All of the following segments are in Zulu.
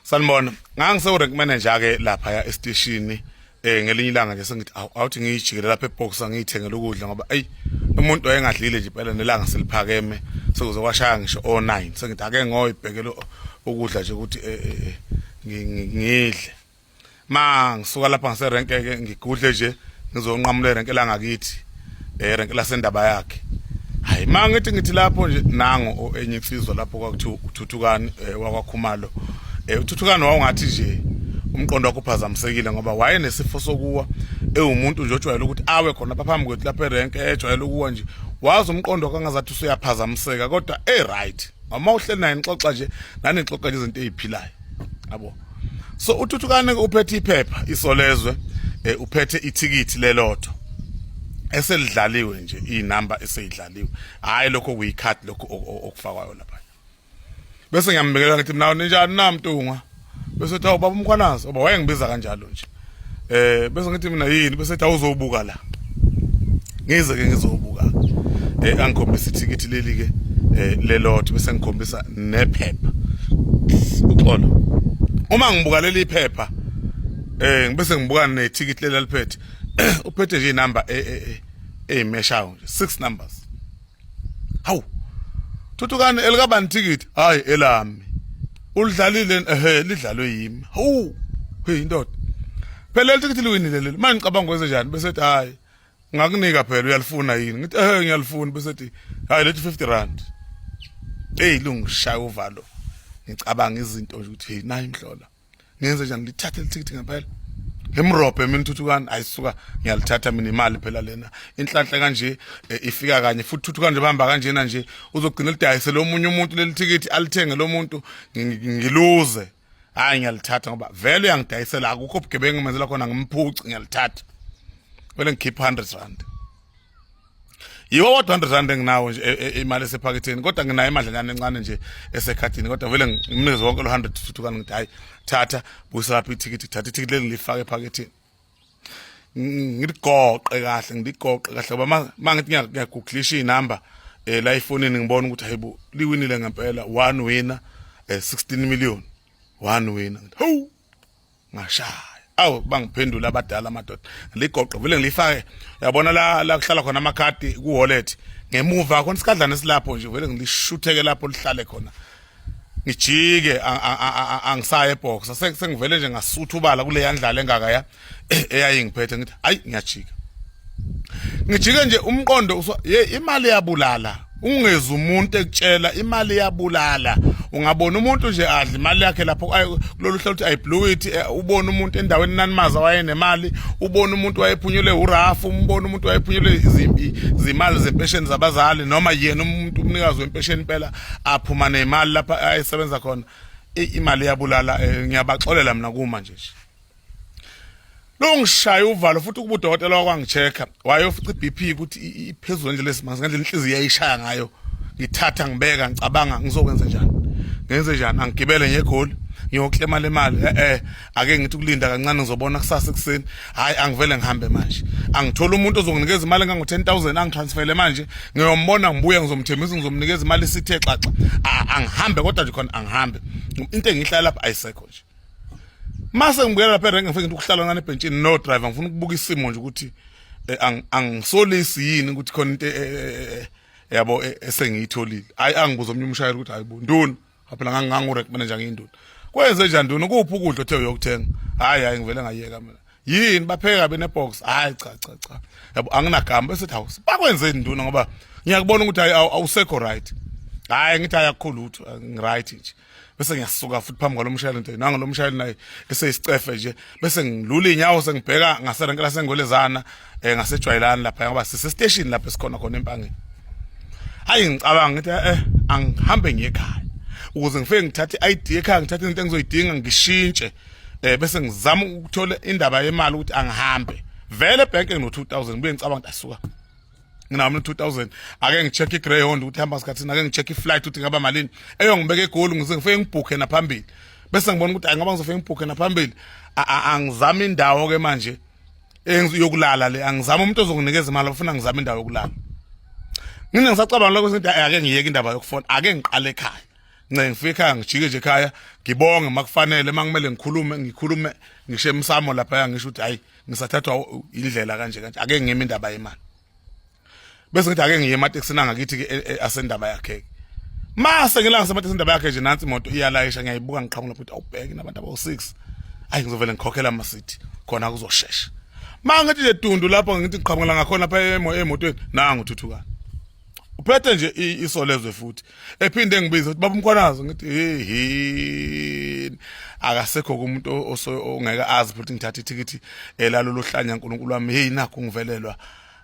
Sanibona. Ngangise rank manager ke lapha ya esiteshini ngelinye ilanga nje sengithi awu awuthi ngiyijikele lapha eboxer ngiyithengele ukudla ngoba ey umuntu wayengadlile nje phela nelanga seliphakeme sekuze kwashaya ngisho o9 sengithi ake ngoyibhekele ukudla nje ukuthi ngidle. Ma ngisuka lapha ngaserenke ke ngigudle nje ngizonqamula erenke langakithi erenke lasendaba yakhe. Hayi ma ngithi ngithi lapho nje nango enye insizwa lapho kwakuthiwa uThuthukani wakwaKhumalo. UThuthukani wawungathi nje umqondo wakho uphazamisekile ngoba wayenesifo sokuwa ewumuntu nje ojwayele ukuthi awe khona lapha phambi kwethu lapha erenke ejwayele ukuwa nje wazi umqondo wakho angazathi usuyaphazamiseka kodwa e right uma uhleli naye nixoxa nje nanixoxa nje izinto eziphilayo yabo. So uThuthukani uphethe iphepha isolezwe uphethe ithikithi lelotho eselidlaliwe nje inamba eseyidlaliwe hayi lokho kuyikhadi lokho okufakwayo lapha. Bese ngiyambikela ngithi mina ninjani na Mntungwa, bese ethi awu baba uMkhwanazi, oba wayengibiza kanjalo nje bese ngithi mina yini, bese ethi awuzobuka la, ngize ke ngizobuka angikhombisa ithikithi leli ke lelotho bese ngikhombisa nephepha uxolo. Uma ngibuka leli phepha ngibese ngibuka nethikithi leli aliphethe uphethe nje inamba eyimeshayo nje 6 numbers. Hawu Thuthukani elikabani thikithi? Hayi elami. Ulidlalile ehe lidlalwe yimi. Hawu hey indoda. Phela leli thikithi liwinile leli. Manje ngicabanga kwenze njani bese ethi hayi ngakunika phela uyalifuna yini? Ngithi ehe ngiyalifuna bese ethi hayi lethi 50 rand. Hey lungishaya uvalo. Ngicabanga izinto nje ukuthi hey nayi imhlola. Ngenze njani lithathe lithikithi ngempela. Ngimrobhe mina Thuthukani ayisuka ngiyalithatha mina imali phela lena inhlanhla kanje ifika kanye futhi Thuthukani nje bahamba kanjena nje uzogcina lidayise lo munye umuntu leli thikithi alithenge lo muntu ngiluze. Hayi ngiyalithatha ngoba vele uyangidayisela akukho ubugebengu ngimenzela khona ngimphuci ngiyalithatha. Vele ngikhipha 100 rand. Yiwo wodwa 100 rand enginawo nje imali esephaketheni kodwa nginayo imadlanyana encane nje esekhadini kodwa vele ngimnikeze wonke lo 100 Thuthukani ngithi hayi thatha buyisa lapha ithikithi thatha ithikithi leli ngilifake ephaketheni. Ngiligoqe kahle ngiligoqe kahle ngoba ma ngithi ngiyagooglisha inamba la efonini ngibona ukuthi hayibo liwinile ngempela one winner 16 million one winner. Ngithi hawu ngashaya awu bangiphendula abadala amadoda ligoqo vele ngilifake uyabona la la kuhlala khona amakhadi ku wallet ngemuva khona isikadlana esilapho nje vele ngilishutheke lapho lihlale khona ngijike angisaye ebox sengivele nje ngasutha ubala kule yandlala engaka ya eyayingiphethe ngithi hayi ngiyajika ngijike nje umqondo ye imali yabulala ungeza umuntu ekutshela imali yabulala ungabona umuntu nje adla imali yakhe lapho kulolu hlelo uthi I blew it ubona umuntu endaweni nanimaza wayenemali ubona umuntu wayephunyule urafu umbona umuntu wayephunyule izimpi zimali zempesheni zabazali noma yena umuntu umnikazi wempesheni impela aphuma nemali lapha ayesebenza khona imali yabulala ngiyabaxolela mina kuma nje longishaya uvalo futhi ukuba udokotela wakwangichecka wayofica i-BP ukuthi iphezulu nje lesimanga ngendlela inhliziyo yayishaya ngayo ngithatha ngibeka ngicabanga ngizokwenza njani ngenze njani angigibele ngegoli ngiyoklema le mali ake ngithi ukulinda kancane ngizobona kusasa ekuseni hayi angivele ngihambe manje angithola umuntu ozonginikeza imali engango 10000 angitransfere manje ngiyombona ngibuya ngizomthembisa ngizomnikeza imali isithe xaxa angihambe kodwa nje khona angihambe into engihlala lapha ayisekho nje mase ngibuyela lapha erenke ngifike ngithi ukuhlala ngane ebhentshini no driver ngifuna ukubuka isimo nje ukuthi angisolisi yini ukuthi khona into yabo esengiyitholile hayi angibuza omnye umshayeli ukuthi hayibo nduna phela ngangingangu rank manager ngiyinduna kwenze njani nduna kuphi ukudla othe uyokuthenga hayi hayi ngivele ngayeka mina yini bapheka benebox hayi cha cha cha yabo anginagama bese hawu bakwenzeni nduna ngoba ngiyakubona ukuthi hayi awusekho right hayi ngithi hayi akukho lutho ngiright nje bese ngiyasuka futhi phambi kwalomshayeli nje nango lomshayeli naye eseyisicefe nje bese ngilula inyawo sengibheka ngaserenke lasengwelezana ngasejwayelani lapha ngoba sise station lapha esikhona khona empangeni hayi ngicabanga ngithi angihambe ngiye ekhaya ukuze ngifike ngithathe i-ID ekhaya ngithathe izinto engizoyidinga ngishintshe bese ngizama ukuthola indaba yemali ukuthi angihambe vele ebhenki ngino 2000 ngibuye ngicabanga ukuthi asuka nginawo mina 2000 ake ngicheck iGreyhound ukuthi hamba sikhathini ake ngicheck iflight ukuthi ngaba malini eyongibeka egoli ngize ngifike ngibhukhe naphambili bese ngibona ukuthi ayi ngoba ngizofike ngibhukhe naphambili angizama indawo ke manje yokulala le angizama umuntu ozonginikeza imali ufuna ngizama indawo yokulala ngine ngisacabanga lokho ngithi ake ngiyeke indaba yokufona ake ngiqale ekhaya. Nce ngifika ekhaya ngijike nje ekhaya ngibonge makufanele makumele ngikhulume ngikhulume ngisho emsamo lapha ngisho ukuthi hayi ngisathathwa indlela kanje kanje ake ngime indaba yemali. Bese ngithi ake ngiye ematekisini angakithi ke e, e, asendaba yakhe ke. Mase ngilanga sematekisini indaba yakhe nje nansi imoto iyalayisha ngiyayibuka ngiqhamuka lapho ukuthi awubheke nabantu abawu6. Ayi ngizovele ngikhokhela amasithi khona kuzoshesha. Mangithi nje dundu lapho ngithi ngiqhamukela ngakhona lapha emotweni nangu uthuthukana. Uphethe nje isolezwe futhi ephinde ngibize ukuthi baba umkhwanazi ngithi hey hey akasekho kumuntu ongeke azi futhi ngithatha ithikithi elalolu hlanya uNkulunkulu wami hey nakho ngivelelwa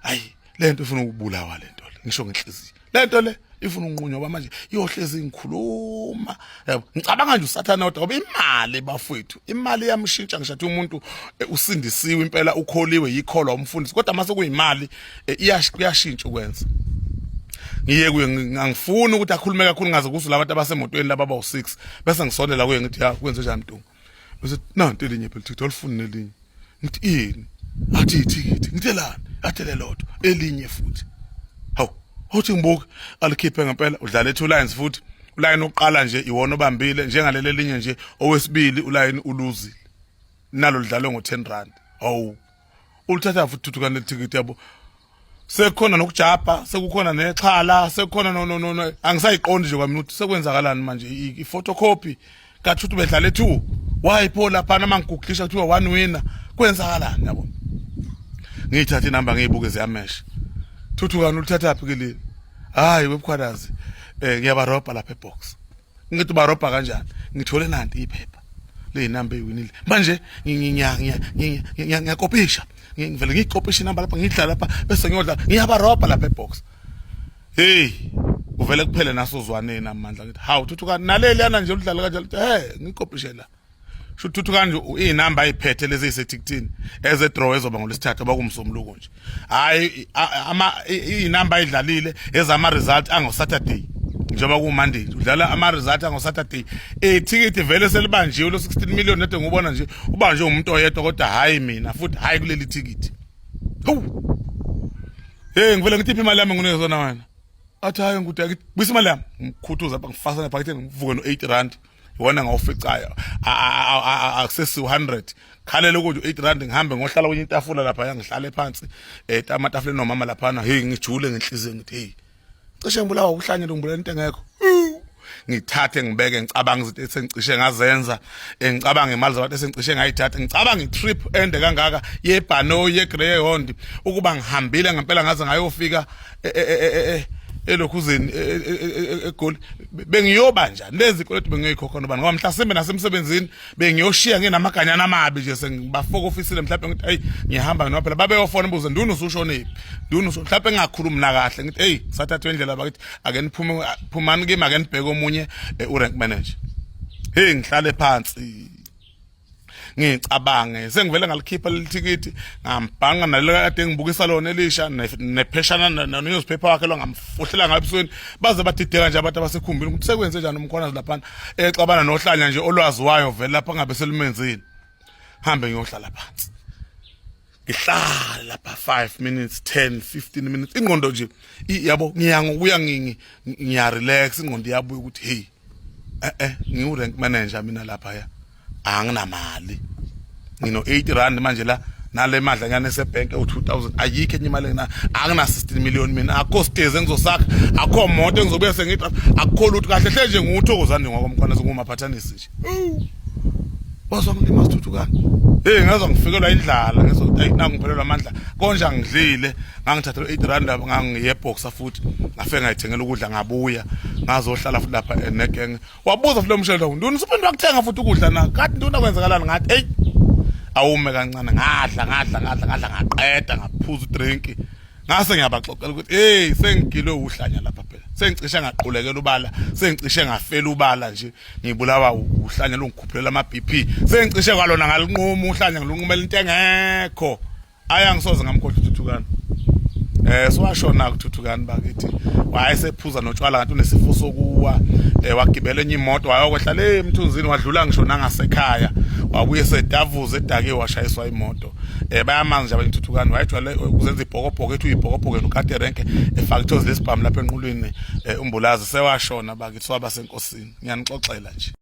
hayi lento ifuna ukubulawa lento le ngisho ngenhliziyo lento le ifuna unqunywa ngoba manje iyohlezi ngikhuluma yabo ngicabanga nje usathana kodwa ngoba imali bafowethu imali iyamshintsha ngisho athi umuntu eh, usindisiwe impela ukholiwe yikholwa umfundisi kodwa mase kuyimali eh, iyashintsha ukwenza ngiye kuye ngangifuni ukuthi akhulume kakhulu ngaze kuso labantu abasemotweni laba abawu6 bese ngisondela kuye ngithi ya kwenze njani mntungu bese nanti elinye phela ithikithi olifuni nelinye ngithi ini athi ithikithi ngithelani athi lelodwa elinye futhi hawu uthi ngibuke alikhiphe ngempela udlale two lines futhi ulayini oqala nje iwona obambile njengaleli elinye nje owesibili ulayini uluzile nalo lidlalwe ngo-10 rand hawu ulithatha futhi thuthukane lelithikithi yabo sekukhona nokujabha sekukhona nexhala sekukhona no no no angisayiqondi nje kwami ukuthi sekwenzakalani manje i-photocopy kathi bedlale 2 why pho lapha nama ngiguglisha kuthiwa one winner kwenzakalani yabo ngiyithatha inamba ngiyibuke ziyamesha thuthukani ulithathaphi ke leli hayi webukhwanazi eh ngiyabarobha lapha ebox ngithi ubarobha kanjani ngithole nanti iphepha leyinamba eyiwinile manje ngiyakopisha ngivele ngiyikopisha inamba lapha ngidla lapha bese ngiyodla ngiyabarobha lapha ebox hey uvele kuphele nasozwaneni amandla ngithi hawu thuthukani naleli yana nje ulidlala kanjalo he ngikopishe la sho thuthukani nje inamba ayiphethe lezi ezisetikitini eze draw ezoba ngolesithathu abakumsomluko nje hayi ama inamba ayidlalile ezama result ango Saturday njengoba kuMonday udlala ama result ango Saturday ethikithi vele selibanjiwe lo 16 million nede ngubona nje ubanjwe umuntu oyedwa kodwa hayi mina futhi hayi kuleli thikithi hawu hey ngivele ngithiphi imali yami nginikeze yona wena athi hayi ngikude buyisa imali yami ngikhuthuza lapha ngifasana ephaketheni ngivuke no-8 rand iwona ngawuficayo akusesi 100 khalele ukuthi u-8 rand ngihambe ngohlala kwenye itafula lapha ngihlale phansi um amatafuleni nomama laphana heyi ngijule ngenhliziyo ngithi heyi cishe ngibulawa ukuhlanyela ngibulala into engekho ngithathe ngibeke ngicabanga izinto esengicishe ngazenza eh, ngicabanga imali zabantu esengicishe ngayithatha ngicabanga i-trip ende kangaka yebhanoyi ye-greyhound ukuba ngihambile ngempela ngaze ngayofika e, e, e, elokhuzeni egoli bengiyoba njani lezi kweletu bengiyoyikhokha nobani ngoba mhlasimbe nasemsebenzini bengiyoshiya nginamaganyana amabi nje sengibafokofisile mhlawumbe ngithi hey ngihamba noma phela babeyofona buze nduna usushonephi nduna usu mhlawumbe ngingakhulumi nakahle ngithi hey sathathwe indlela bakithi ake niphume phumani kimi ake nibheke omunye eh, u-rank manager hey ngihlale phansi ngicabange sengivele ngalikhipha leli thikithi ngambhanga nalelo kade ngibukisa lona elisha nepheshana newspaper wakhe lo ngamfuhlela ngayo ebusweni baze badideka nje abantu abasekhumbini ukuthi sekwenze njani umkhwanazi laphana exabana nohlanya nje olwaziwayo vele lapha ngabe selumenzile hambe ngiyohlala phansi ngihlale lapha 5 minutes 10 15 minutes ingqondo nje yabo ngiya ngokuya ngiya relax ingqondo iyabuya ukuthi hey eh eh ngiwu rank manager mina lapha ya anginamali ngino 80 rand manje la nale madlanyana esebank ewu-2000 ayikho enye imali engina angina 16 million mina akukho stezi engizosakha akukho moto engizobuya sengithi akukho lutho kahle hle nje ngiwuthokozani ngokomkhwana singumaphathanisi nje wazwa ngilima sithuthukani hey ngezwa ngifikelwa indlala ngezwa ukuthi ayi nangu ngiphelelwa amandla konje angidlile ngangithathela 8 rand ngangiye boxer futhi ngafike ngayithengela ukudla ngabuya ngazohlala futhi lapha eh, negenge wabuza futhi lo mshayeli wakho nduna usuphinde wakuthenga futhi ukudla na kathi nduna kwenzakalani ngathi eyi awume kancane ngadla ngadla ngadla ngadla ngaqeda ngaphuza udrink ngase ngiyabaxoxela ukuthi hey sengigilwe uhlanya lapha phela sengicishe ngaqulekela ubala sengicishe ngafela ubala nje ngibulawa uhlanya lungikhuphulela ama BP sengicishe kwalona ngalinquma uhlanya ngilunqumela into engekho Ayi angisoze ngamkhohlwa uThuthukani. Eh siwashona kuThuthukani bakithi. Wayesephuza notshwala kanti unesifo sokuwa. Eh wagibela enye imoto wayokwehla le emthunzini wadlula ngisho nangasekhaya. Wabuye sedavuza edake washayiswa imoto. Bayamazi nje abayinthuthukani, wayejwayele ukuzenza ibhokobhoko, ethi uyibhokobhoko yena ukade renke, efaka ithozi lesibhamu lapha enqulwini. Umbulazi sewashona bakithi, waba senkosini. Ngiyanixoxela nje.